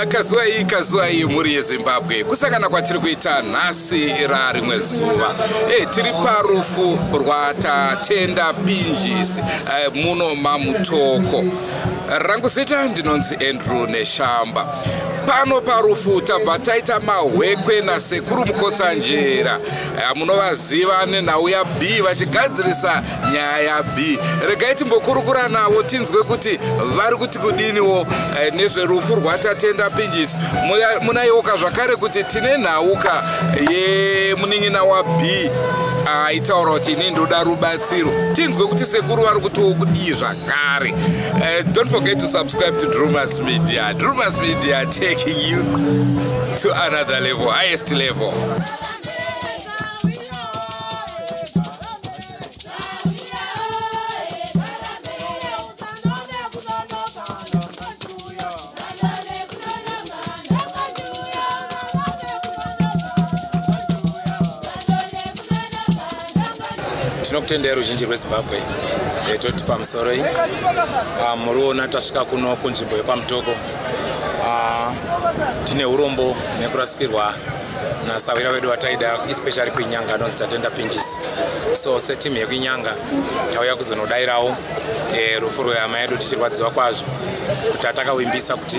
Kazuwai, kazuwai, mhuri yeZimbabwe. Kusangana kwatiri kuita nhasi rarimwe zuva, tiri parufu rwaTatenda Pinjisi muno maMutoko. Rangu zita ndinonzi Andrew Neshamba. Pano parufu tabva taita mahwekwe naSekuru Mukotsanjera. Munovaziva nenhau yaB, vachigadzirisa nyaya yaB. Regai timbokurukura navo, tinzwe kuti vari kuti kudiniwo nezverufu rwaTatenda Pinjisi. Munaiwoka zvakare kuti tine nhauka yemunin'ina waB aitaura kuti ini ndoda rubatsiro. Tinzwe kuti sekuru vari kutiwo kudii zvakare. Don't forget to subscribe to Drumas Media. Drumas Media, taking you to another level, highest level. Tinokutendai ruzhinji rweZimbabwe. Toti pamusoroi. Muriona tasvika kuno kunzvimbo yekwaMutoko. Tine urombo nekurasikirwa nasawira wedu wataida, especially kuInyanga, anonzi Tatenda Pinjisi. So setimu yekuInyanga tauya kuzonodayirawo rufu rwehama yedu, tichirwadziwa kwazvo kuti atakawimbisa kuti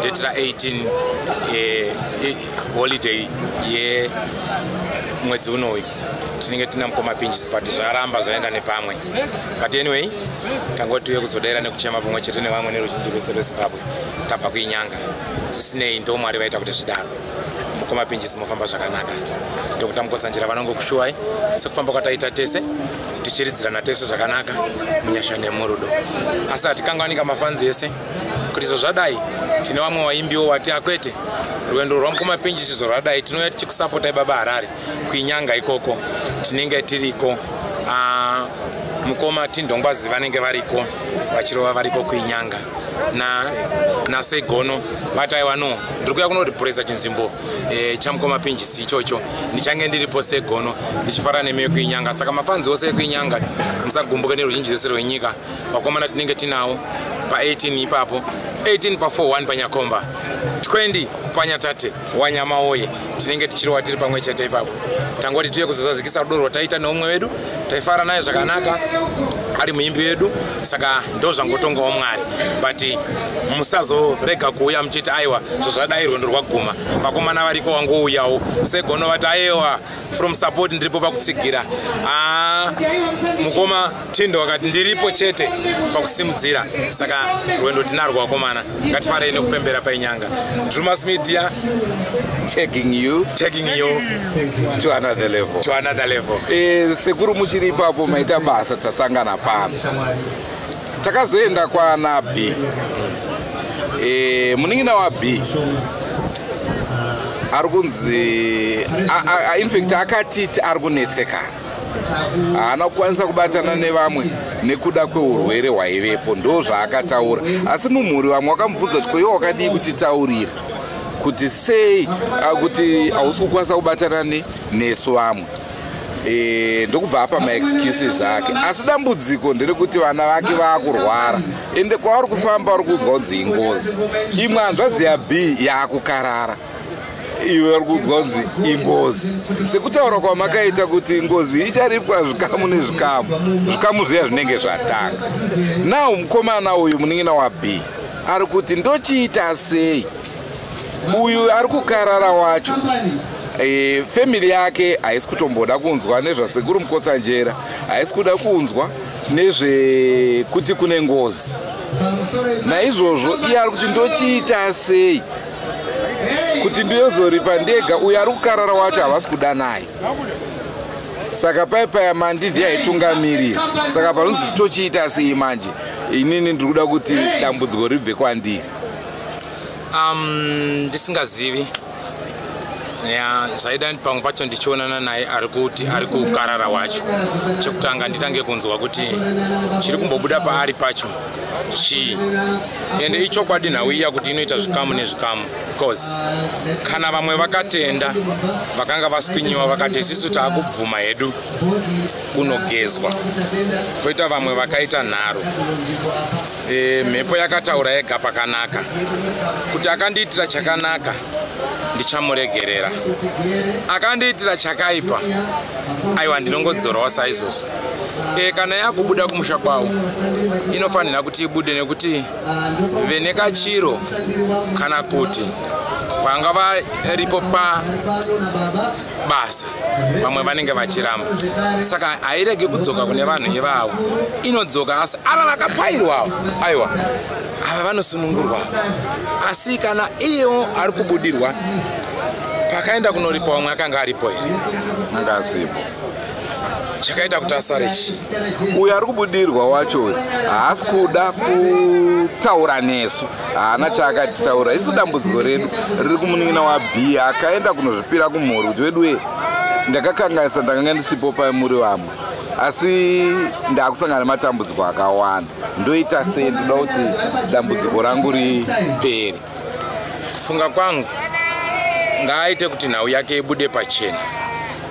date ra18, holiday yemwedzi unoyu, tinenge tina mukoma Pinjisi, but zvaramba zvaenda nepamwe. But anyway, tangoti uye kuzodayira nekuchema pamwe chete nevamwe neruzhinji rwese rweZimbabwe. Tabva kuInyanga. Zvisinei, ndo Mwari vaita kuti zvidaro. Mukoma Pinjisi, mofamba zvakanaka. Dr Mukotsanjera vanongokushuwai sekufamba kwataita tese, tichiridzirana tese zvakanaka munyasha nemurudo. Asi hatikanganika mafanzi ese kuti izvo zvadai, tine vamwe vaimbiwo wati akwete rwendo rwamukoma Pinjisi izvo rwadai, tinouya tichikusapotai baba Harare kuInyanga ikoko. Tinenge tiriko. Mukoma Tindongwazi vanenge variko vachirova, variko kuInyanga naSegono. Vati aiwa, no, ndiri kuya kunoripuresa chinzvimbo chamukoma Pinjisi ichocho. Ndichange ndiripo Segono, ndichifara nemi yekuInyanga. Saka mafanzi ose ekuInyanga musagumbuke, neruzhinji rwese rwenyika. Vakomana tinenge tinawo pa18 ipapo, 18 pa41 paNyakomba, 20 paNyatate wanyama oye. Tinenge tichirova tiri pamwe chete ipapo. Tangoti tiuye kuzozadzikisa rudo rwataita neumwe wedu. Taifara naye zvakanaka, ari muimbi wedu. Saka ndo zvangotongawo Mwari, but musazorega kuuya muchiti aiwa, zvozvadai, rwendo rwaguma. Vakomana variko, wangouyawo. Segono vati aiwa, from support ndiripo pakutsigira. Mukoma Tindo vakati ndiripo chete pakusimudzira. Saka rwendo tinarwo, vakomana. Ngatifarei nekupembera paInyanga. Drumas Media, taking you taking you to another level. To another level. Sekuru, muchiri ipapo, maita basa tasangana pano. Takazoenda kwana B. Munin'ina waB ari kunzi, infact akatiti ari kunetsekana, haana kukwanisa kubatana nevamwe nekuda kweurwere hwaivepo. Ndo zvaakataura. Asi mumhuri vamwe vakamubvunza kuti koiwe wakadii kutitaurira kuti sei, kuti hausi kukwanisa kubatana nesu vamwe? Ndokubva apa maexcuses ake. Asi dambudziko nderekuti vana vake vaakurwara, ende kwavari kufamba vari kuudzwa kunzi ingozi. Imwe hanzvadzi yaB yaakukarara, iwe vari kuudzwa kunzi ingozi. Sekutaura kwamakaita kuti ngozi icharipwa zvikamu nezvikamu, zvikamu zviya zvinenge zvatanga. Now mukomana uyu, munin'ina waB, ari kuti ndochiita sei? Uyu ari kukarara wacho, family yake haisi kutomboda kunzwa nezvasekuru Mukotsanjera, haisi kuda kunzwa nezvekuti kune ngozi. Naizvozvo iye ari kuti ndochiita sei kuti ndiyozoripa ndega? Uyu ari kukarara wacho havasi kuda naye. Saka paipaya mandi ndiye aitungamirira. Saka panonzi tochiita sei manje? Inini ndiri kuda kuti dambudziko ribve kwandiri. Ndisingazivi ya zvaida pamwe pacho ndichionana naye ari kuti ari kukarara wacho. Chekutanga nditange kunzwa kuti chiri kumbobuda paari pacho chii. Ende ichokwadi nhau iya kuti inoita zvikamu nezvikamu, because kana vamwe vakatenda vakanga vaswinyiwa vakati isusu taakubvuma hedu kunogezwa, kwoita vamwe vakaita nharo. Mhepo yakataura yega pakanaka kuti akandiitira chakanaka ndichamuregerera, akandiitira chakaipa aiwa ndinongodzorawo saizvozvo. Kana yakubuda kumusha kwavo inofanira kuti ibude, nekuti vene kachiro kana kuti vanga varipo pabasa vamwe vanenge vachiramba, saka hairege kudzoka kune vanhu ivavo, inodzoka. Asi ava vakapairwawo aiwa ava vanosunungurwa. Asi kana iyewo ari kubudirwa, pakaenda kunoripa vamwe akanga aripo here? Anga asipo. Chakaita kuti asare chii? Uyu ari kubudirwa wacho uyu haasi kuda kutaura nesu, haana chaakatitaura. Isu dambudziko redu riri kumunin'ina waB akaenda kunozvipira kumhuri kuti weduwe ndakakanganisa, ndakanga ndisipo pamuri vamwe, asi ndakusangana nematambudziko akawanda, ndoita sei? Ndoda kuti dambudziko rangu ripere. Kufunga kwangu ngaaite kuti nhau yake ibude pachena,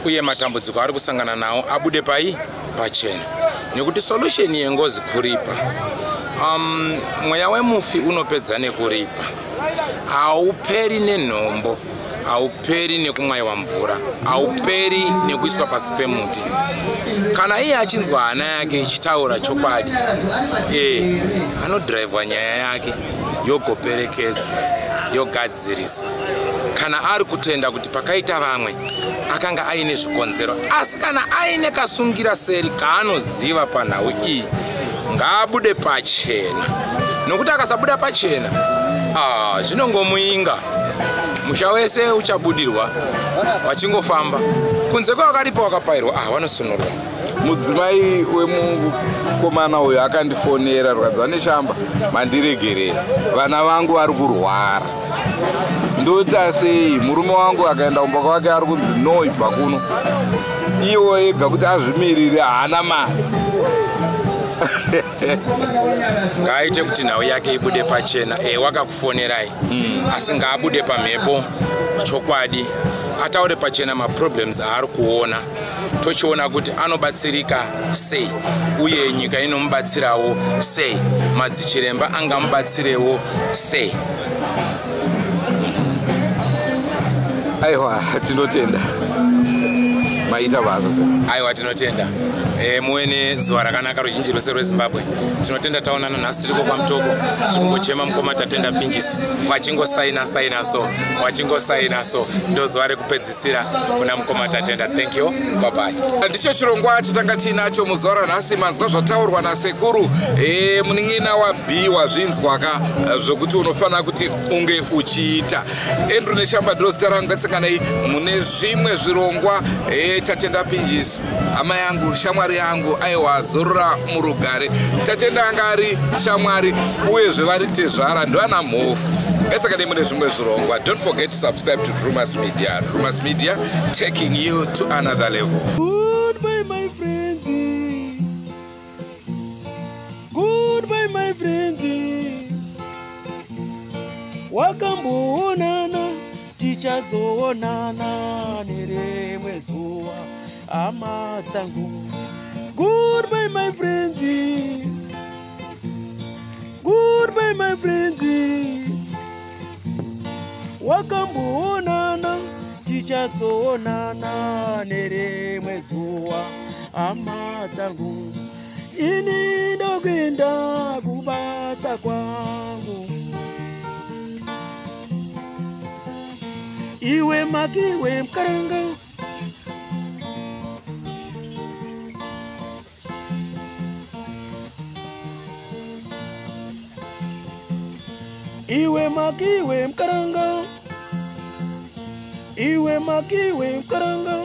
uye matambudziko ari kusangana nawo abude pai pachena, nekuti solution yengozi kuripa. Mweya wemufi unopedza nekuripa, hauperi nenhombo, hauperi nekumwayiwa mvura, hauperi nekuiswa pasi pemuti. Kana iye achinzwa hana yake ichitaura chokwadi, anodhiraivhwa nyaya yake yogoperekedzwa yogadziriswa. Kana ari kutenda kuti pakaita vamwe akanga aine zvikonzero, asi kana aine kasungira seri kaanoziva panhau iyi ngaabude pachena, nokuti akasabuda pachena zvinongomuinga musha wese uchabudirwa wachingofamba kunze kwavakaripa wakapairwa vanosunurwa. Mudzimai wemukomana uyu akandifonera rukadzi vaneshamba mandiregerera, vana vangu vari kurwara, ndoita sei? Murume wangu akaenda kumba kwake ari kunzi no, ibva kuno. Iwo ega kuti azvimirire haana mari. Ngaaite kuti nhau yake ibude pachena. Wakakufonerai, asi ngaabude pamhepo chokwadi, ataure pachena maproblems aari kuona, tochiona kuti anobatsirika sei, uye nyika inomubatsirawo sei, madzichiremba angamubatsirewo sei. Aiwa, tinotenda, maita basa se. Aiwa, tinotenda. Muve nezuva rakanaka ruzhinji rwese rweZimbabwe. Tinotenda taonana nhasi. Tiriko kwaMutoko, tiri kungochema mukoma Tatenda Pinjisi vachingosaina saina, so vachingosaina, so ndo zuva rekupedzisira kuna mukoma Tatenda. Thank you, bye bye. Ndicho chirongwa chatanga tiinacho muzuva ranhasi. Manzwa zvataurwa nasekuru. Munin'ina waB, wazvinzwaka zvokuti unofanira kuti unge uchiita. Andrew Neshamba ndiro zita rangu. Ngatisanganei mune zvimwe zvirongwa. Tatenda Pinjisi, hama yangu, shamwari yangu, aiwa zorora murugare. Tatenda anga ari shamwari uyezve vari tezvara, ndovana mhofu. Ngatisanganei mune zvimwe zvirongwa. Don't forget to subscribe to Drumas Media. Drumas Media, taking you to another level. Goodbye, my friends. Goodbye, my friends. Wakamboonana, tichazoonana nerimwe zuva, hama dzangu. Goodbye, my friends. Goodbye, my friends. Wakamboonana, tichazoonana nerimwe zuva, hama dzangu. Ini ndokuenda kubasa kwangu. Iwe makiwe mukaranga. Iwe makiwe mukaranga. Iwe makiwe mukaranga.